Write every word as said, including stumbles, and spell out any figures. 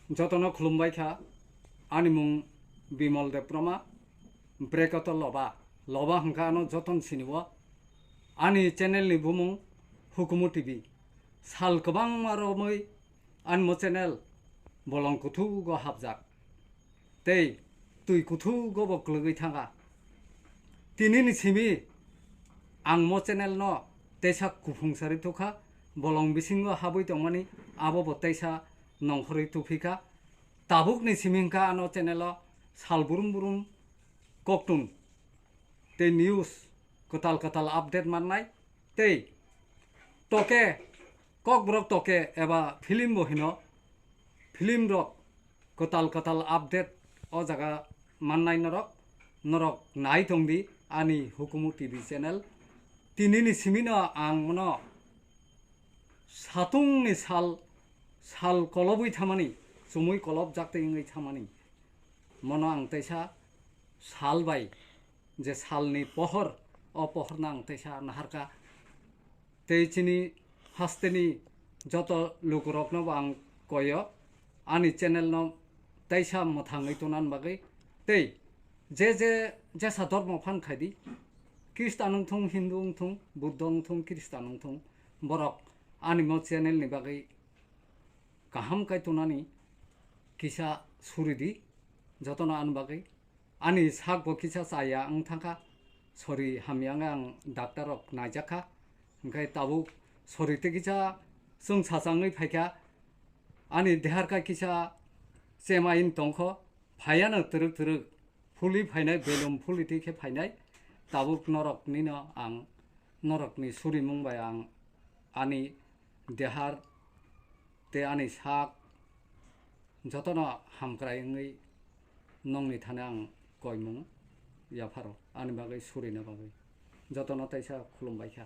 Jotono khulumbai kha, ani mung Bimal Debbarma, brekoto Loba. Loba hwnkha ano joton sinio. Ani channel ni bumung Hukumu T V. Sal kwbangma romwi ani mo channel bolong kuthugo hapjak. Tei twi kuthugo bo kwlwgwi thangkha. Tinini simi ang mo channel no teisa kuphung sari tukha, bolong bisingo habwi tongmani abo bo teisa nongkhorwi tuphikha. Tabukni simi hwnkha ano channel o sal burum burum koktun tei news kwtal kwtal update mannai tei toke kokborok toke eba film bo hino film rok kwtal kwtal update o jaga mannai norok, norok nai tongdi ani Hukumu T V channel. Tinini simino ang mono satungni sal, sal kolobwi thamani, chumui kolobjak tei wngwi thamani. Mono ang teisa sal bai je salni pohor, o pohorno ang teisa naharkha. Tei chini hasteni joto lukurokno bo ang koyo, ani channel no teisa mwthangwi tonani bagwi. Tei je je jesa dormo phan khaidi, Khristan wngthung, Hindu wngthung, Buddho wngthung, Khristan wngthung, borok ani mo channel ni bagwi kaham kai tonani kisa suri di, jotono ani bagwi. Ani sak bo kisa chaya wng thangkha, sori hamya wngwi ang doctor rok naijakha, hwnkhe tabuk sori tei kisa chwng sachangwi phaikha, ani deharkha kisa chemain tongkho, phaiano twrwk twrwk phulwi phainai, belum phulwi twi khe phainai, tabuk noroknino ang, norokni surimung bai ang ani dehar tei ani sak jotono hamkrai wngwi nongni thani ang koimung yapharo ani bagwi surina bagwi jotono teisa khulumbaikha.